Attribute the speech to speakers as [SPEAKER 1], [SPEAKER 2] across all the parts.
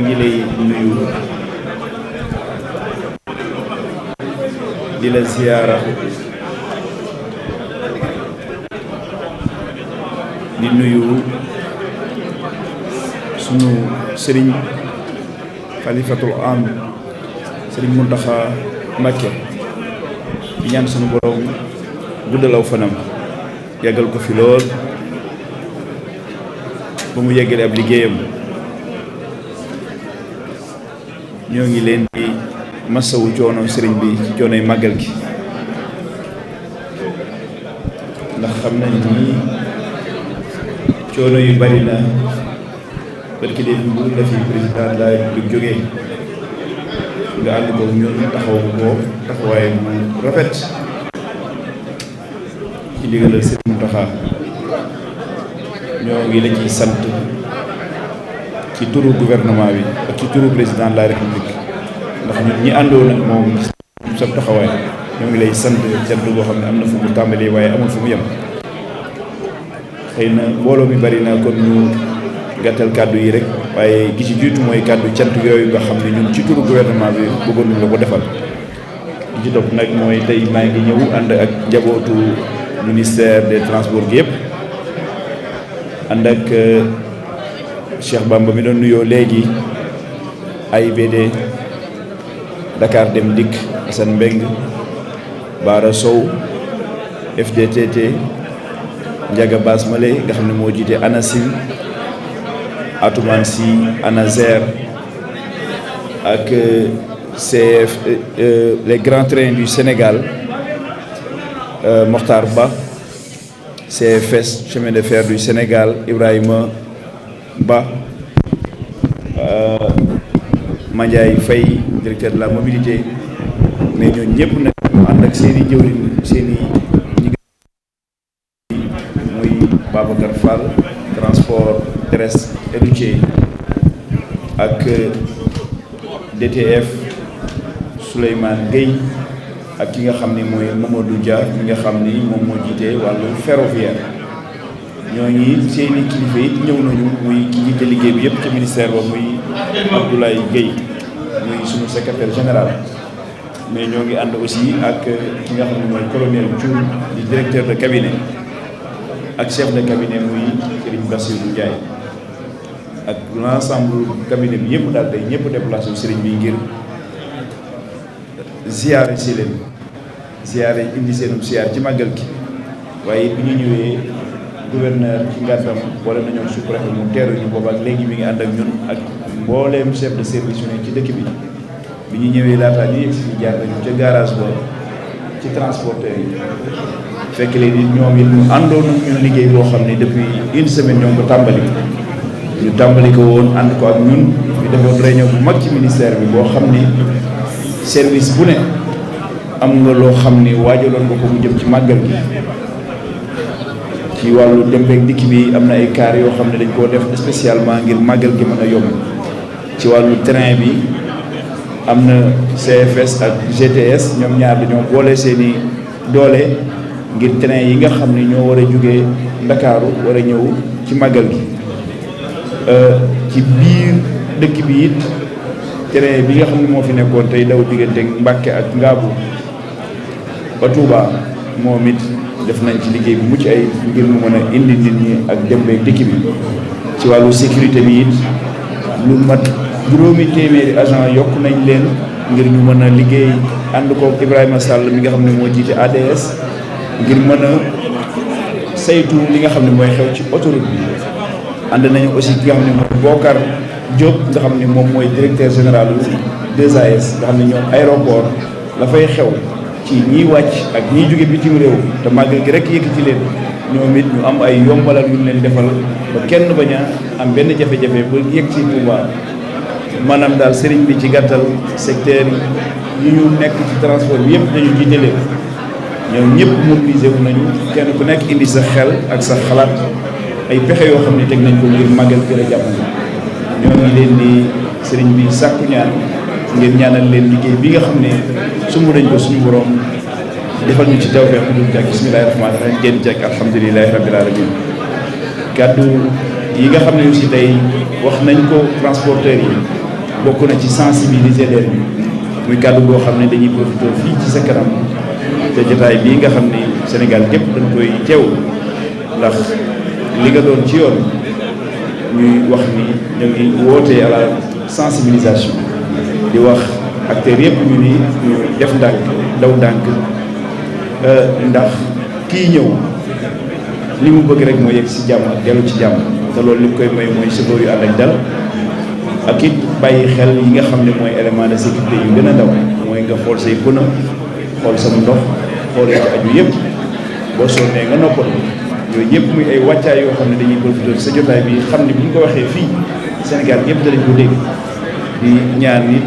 [SPEAKER 1] ngi lay nuyu di la ziyaara di nuyu sunu sëriñ xalifatul am sëriñ Muntaxa Mbàkke di ñaan sunu borom guddalaw fanam yàggal ko fi lool ba mu yeggale ab liggéeyam. ñoo ngi leen di masawu coono sëriñ bi ci coonoy màggal gi ndax xam nañ ni coono yu bari na barki dee bu la fi président de la République jógee nga ànd ko ñun taxaw ko taxawaay bu rafet ci ndigalal sëriñ Mountakha ñoo ngi la ciy sant ci turu gouvernement bi ak ci turu président de la République ndax ñun ñi àndoon ak moom sa taxawaay ñoo ngi lay sant cant boo xam ne am na fu mu tàmbalee waaye amul fu mu yem. xëy na mbooloo mi bari na kon ñu gàttal kàddu yi rek waaye gi ci jiitu mooy kàddu cant yooyu nga xam ne ñun ci turu gouvernement bi bëggoon nañ la ko defal. li ci topp nag mooy tey maa ngi ñëw ànd ak njabootu ministère des transports gi yëpp ànd ak Cheikh Bamba mi doon nuyoo léegi AIBD Dakar Dem Dikk Assane Mbeng Baara Sow FDTT Ndiaga Bass Malé nga xam ne moo jiite ANACIM Atoumane Sy ANASER ak CF les grands trains du Sénégal Mokhtar Ba CFS chemin de fer du Sénégal Ibrahima Ba Mandiaye Faye directeur de la mobilité mais ñooñu ñëpp nag ñu ànd ak seen i jëwriñ seen i muy Babacar Fall transport terrestre et routier ak DTF Souleymane Gueye ak ki nga xam ni mooy Mamadou Dia mi nga xam ni moom moo jiite wàllu ferroviaire ñooñu seeni kilifa it ñëw nañu muy ki jiite liggéey bi yëpp ci ministère ba muy Abdoulaye Gueye muy suñu secrétaire général mais ñoo ngi ànd aussi ak ki nga xam ne mooy colonel Thioune di directeur de cabinet ak chef de cabinet muy Serigne Bassirou Ndiaye ak l'ensemble cabinet bi yëpp daal tey ñëpp déplacé Serigne bi ngir ziyaare si leen ziyaare indi seenum ziyaar ci màggal gi waaye bi ñu ñëwee gouverneur ci ngàttam boole nañoo sous-préfet mu teeru ñu boobu ak léegi mi ngi ànd ak ñun ak mbooleem chef de service yu ne ci dëkk bi ñu ñëwee laataa ñu yegg si jaar nañu ca garage ba ci transporteur yi fekk léegi ñoom it ñu àndoon ak ñun liggéey boo xam ne depuis une semaine ñoo ngi ko tàmbali ko woon ànd ko ak ñun ñu defoon réunion bu mag ci ministère bi boo xam ni service bu ne am nga loo xam ni waajaloon nga ko mu jëm ci màggal gi ci wàllu dem beeg dikk bi am na ay car yoo xam ne dañ koo def spécialement ngir màggal gi mën a yomb ci wàllu train bi am na CFS ak GTS ñoom ñaar dañoo boole seeni doole ngir train yi nga xam ni ñoo war a jógee Ndakaaru war a ñëw ci màggal gi ci biir dëkk bi it train bi nga xam ne moo fi nekkoon tey daw diggante Mbàkke ak Ngaabu ba Touba moom it def nañ ci liggéey bu mucc ay ngir mu mën a indi nit ñi ak dem beeg dikk bi ci wàllu sécurité bi it lu mat juróomi téeméeri agent yokk nañ leen ngir ñu mën a liggéey ànd ko Ibrahima Sall mi nga xam ne moo jiite ADS ngir mën a saytu li nga xam ne mooy xew ci autoroute bi ànd nañu aussi ki nga xam ne mooy Bokar Diop nga xam ne moom mooy directeur général 2AS nga xam ne ñoom aéroport la fay xew ci ñiy wàcc ak ñiy jóge bitim réew te màggal gi rek yëkkati leen ñoom it ñu am ay yombalal yu ñu leen defal ba kenn bañ a am benn jafe-jafe ba yëg ci Touba maanaam daal sëriñ bi ci gàttal secteur yi ñu nekk ci transport bi yëpp dañu jiite leen ñoom ñëpp mobilisé wu nañu kenn ku nekk indi sa xel ak sa xalaat ay pexe yoo xam ne teg nañ ko ngir màggal gën a jàppale ñoo ngi leen di sëriñ bi sàkku ñaan ngeen ñaanal leen liggéey bi nga xam ne sumb nañ ko suñu borom defal ñu ci tawfeex bu dul jàkk bismillahi rahmaani rahim génn jàkk alhamdulilahi rabbil alamin kàddu yi nga xam ne aussi tey wax nañ ko transporteurs yi bokk na ci sensibiliser leen muy kàddu boo xam ne dañuy profité fii ci sa kanam te jotaay bii nga xam ni Sénégal gépp dañ koy teew ndax li nga doon ci yoon ñuy wax ni ñu ngi wootee à la sensibilisation di wax acteurs yëpp ñu ni ñu def ndànk daw ndànk ndax kii ñëw li mu bëgg rek mooy yegg ci jàmm ak dellu ci jàmm te loolu li koy may mooy chauffeur yu ànd ak dal ak it bàyyi xel yi nga xam ne mooy élément de sécurité yu gën a ndaw mooy nga xool say pneu xool sama ndox xool ci aju yëpp boo sonnee nga noppal yooyu yëpp muy ay wàccaay yoo xam ne dañuy profité sa jotaay bi xam ne bu ñu ko waxee fii Sénégal yëpp danañ ko dégg di ñaan nit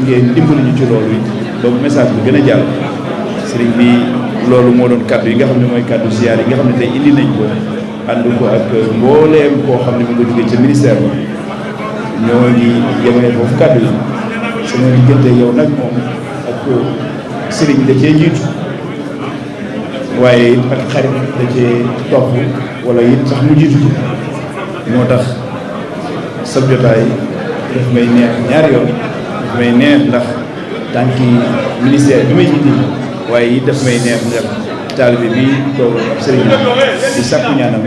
[SPEAKER 1] ngeen dimbali ñu ci loolu it donc message bi gën a jàll sëriñ bi loolu moo doon kaddu yi nga xam ne mooy kaddu ziar yi nga xam ne tey indi nañ ko ànd ko ak mbooleem koo xam ne mu nga jógee ca ministère ba ñoo ngi yemale foofu kaddu yi sama diggante yow nag moom ak sëriñ da cee jiitu waaye it ak xarit da cee topp wala it sax mu jiitu ci moo tax sab jotaay daf may neex ñaari yoon daf may neex ndax tànki ministère bi may jiite waaye it daf may neex ndax taalibe bi toog ab sëriñ di sàkku ñaanam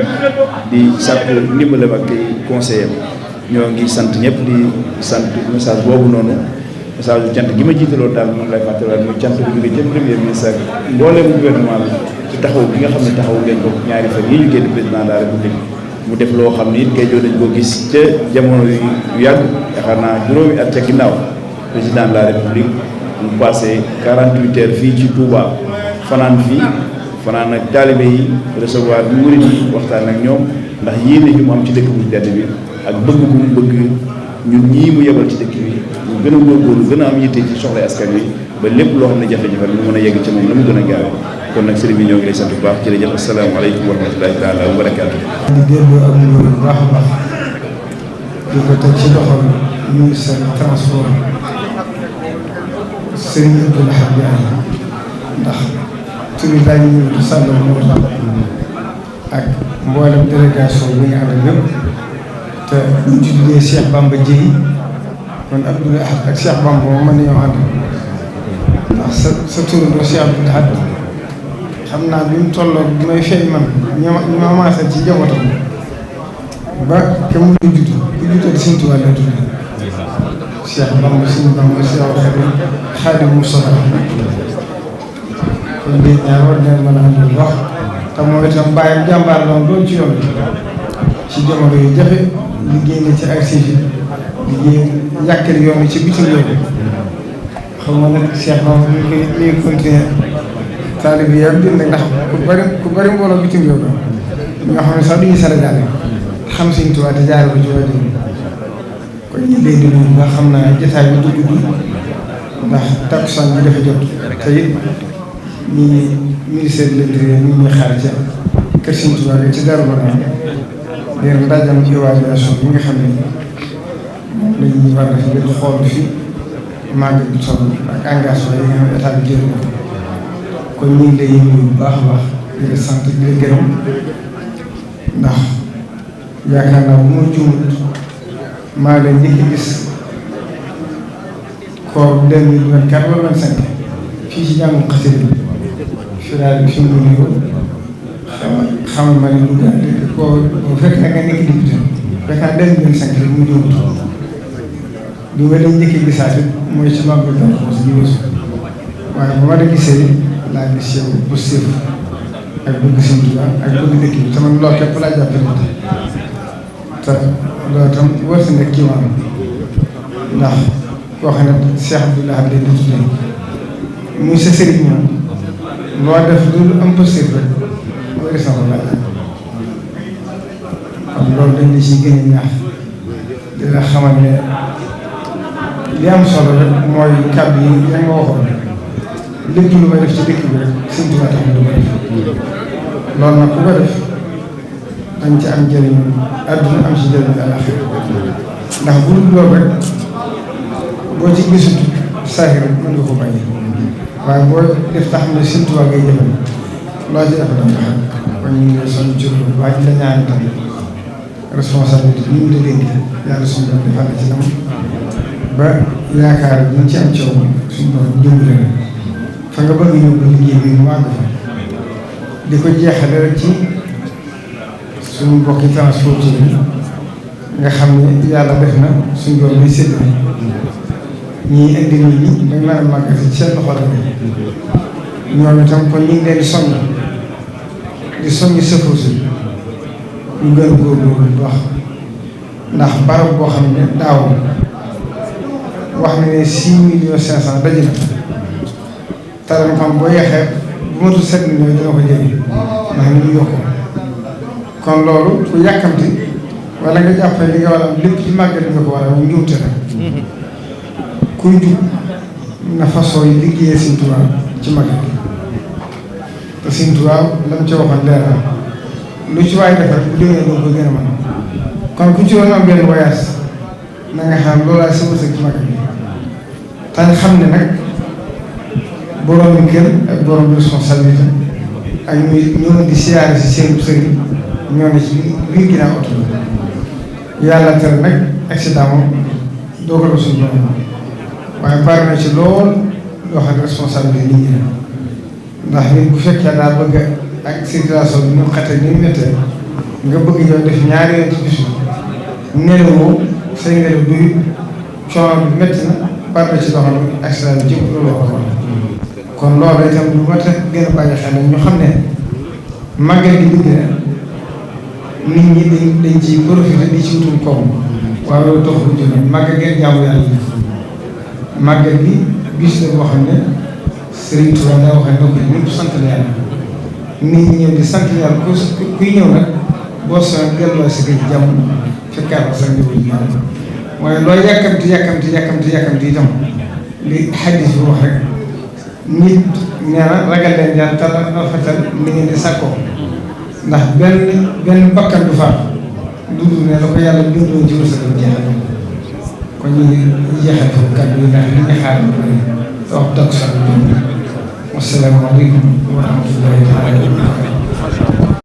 [SPEAKER 1] di sàkku ndimbalam ak ay conseil ñoo ngi sant ñëpp di sant message boobu noonu message bu cant gi ma jiitaloon daal moom lay fàttaliwaat muy cant bu jóge ca premier ministre ak mbooleem gouvernement bi ci taxaw bi nga xam ne taxaw ngeen ko ñaari fan yi ñu génn président de la république mu def loo xam ne it kay joo dañ ko gis ca jamono yu yàgg yaakaar naa juróomi at ca ginnaaw président de la république mu passé 48 heures fii ci Touba fanaan ak taalibe yi recevoir bi murid yi waxtaan ak ñoom ndax yéene ju mu am ci dëkk bu tedd bi ak bëgg bu mu bëgg ñun ñii mu yebal ci dëkk bi ñu gën a góorgóorlu gën a am yitte ci soxla askan wi ba lépp loo xam ne jafe-jafe ñu mën a yegg ci moom la mu gën a gaaw kon nag sëriñ bi ñoo ngi lay sant bu baax jërëjëf asalaamaaleykum wa rahmatulahi taala wa barakaatu.
[SPEAKER 2] di delloo ak nuyu bu baax a baax di ko teg ci loxol ministère transport sëriñ Abdou Lahad Diagne ndax turi daañu ñëw di sàllal moo tax ak mboolem délégation bi nga àndal yëpp te ñu tuddee Cheikh Bamba Dièye kon Abdou Lahad ak Cheikh Bamba moom mën nañoo ànd ndax sa turandoo Cheikh Abdou Lahad xam naa bi mu tolloo bi may feeñ man ñu ma maasal ci njabootam ba ke mu ngi judd ku juddoo Sëriñ Tuubaa la tudd Cheikh Bamba Sëriñ Bamba Cheikh Xaadimu Mustafaa kon bii ñaar war nañ mën a am lu wax te mooy itam bàyyam jàmbaar la doon ci yoon ci jamono yu jafe liggéey na ci ak sifi liggéey yàkkali yoon ci bitim réew xam nga nag Cheikh Bamba mi ngi continuer taalib yi yàlla dindi ndax ku bari mbooloo bitim réew ñoo xam ne sax duñu Sénégal xam Sëriñ Tuubaa te jaare ko ci waa dégg kon ñu lay di nuyu nga xam naa jotaay bi du gudd ndax takkusaan bi dafa jot te it ñi ministère de l'Intérieur ñu ngi xaar ca kër Sëriñ Tuubaa bi ci Darou Manane leen ndajam évaluation bi nga xam ne moom la ñuy war a def ngir xool fi màggal bi toll ak engagement yi nga xam ne état bi jël na ko kon ñu ngi lay nuyu bu baax a baax di la sant di la gërëm ndax yaakaar naa bu ma juumut maa ngi leen njëkk a gis koor 2024 wala 25 fii ci jàngu xasida bi fii daal di fi mu nuyoo xamal ma ne lu ko bu fekk na nga nekk député fekk naa 2025 rek mu juumut bi ma leen njëkk a gisaat it mooy ci màggal Daaru Xudoos gi weesu waaye bu ma la gisee laa gis yow bu séef ak bëgg Sëriñ Tuubaa ak bëgg dëkk bi sama loolu képp laa jàppale te loolu tam war si nekk kii maanaam ndax koo xam ne Cheikh Abdou Lahad di tuddee muy sa sëriñ moom loo def loolu am positif rek mooy ressource la kon loolu dañ la ciy gën a ñaax di la xamal ne li am solo rek mooy kàddu yi yaa nga waxoon lépp lu may def ci dëkk bi rek Sëriñ Tuubaa tax na du ko def loolu nag ku ko def dañ ci am njëriñ àdduna am ci njëriñ àllaaxira ndax bu dul loolu rek boo ci gisut saa rek mën nga ko bàyyi waaye boo def tax ne Sëriñ Tuubaa ngay jëfal loo ci def da nga xam kon ñu ngi lay sonn ci loolu waaye di la ñaan itam responsabilité bi ñu la dénk yàlla suñu doon defal ci nam ba yaakaar bi ñu ci am coow suñu borom dimbali la fa nga bëgg ñëw ba liggéey bi mu àgg fa di ko jeexale rek ci suñu mbokki transport yi nga xam ne yàlla def na suñu doom bi sédd ñii indi nit ñi dañ mën a màggal ci seen loxo la ñoom itam kon ñu ngi leen di soññ sëfoo si ñu gën a góorgóorlu bu baax ndax barab boo xam ne daaw wax na ne 6,500,000 daje na taram xam boo yeexee bu matul 7 millions dina ko jëlee ndax ñu ngi yokku kon loolu ku yàkkamti wala nga jàppale li nga war a am lépp ci màggal nga ko war a am njuumte la kuy jug na façon yi liggéeyee Sëñ Tuubaa ci màggal te Sëñ Tuubaa la mu ca waxoon leer na lu ci waay defar bu déwénee doo ko gën a mën kon ku ci doon am benn voyage na nga xam loolaa sa wërsëg ci màggal bi te xam ne nag borom kër ak borom responsabilité ak ñoo di siyaare si seen sëriñ ñoo ne ci biir ginnaaw oto bi yàlla tere nag accident moom doo ko def suñu borom waaye bari na ci lool loo xam ne responsabilité nit ñi ndax nit bu fekkee daa bëgg ak circulation bi ñu xate ni mu méttee nga bëgg yow def ñaari yoon ci bis bi nelawoo say ngelaw duy coono bi métti na bari na ci loo xam ne accident bi jëm loolu ko kon loolu itam lu ma tax gën a bàyyi xel ñu xam ne màggal gi dugg na nit ñi dañ ci profité di ci wutum koom waaye loolu tax bu jógee màggal gi jaamu yàlla màggal bi bis la boo xam ne Serigne Touba daa wax ne donc ñëpp sant la yàlla nit ñi ñëw di sant yàlla kuy ñëw nag boo soxla gëlloo si gëj jàmm fekkaat ko sax ñëwul yàlla waaye loo yàkkamti itam li xaddis bi wax rek nit nee na ragal leen yàlla te rafetal li ngeen di sàkkoo ndax benn bakkan du faat du dul ne la ko yàlla bindoon ci wërsëg jeexal kon ñu ngi jeexal foofu kàddu yi ndax li ñu xaar lu bëri te wax dëgg sax wasalaamaaleykum wa rahmatullahi taala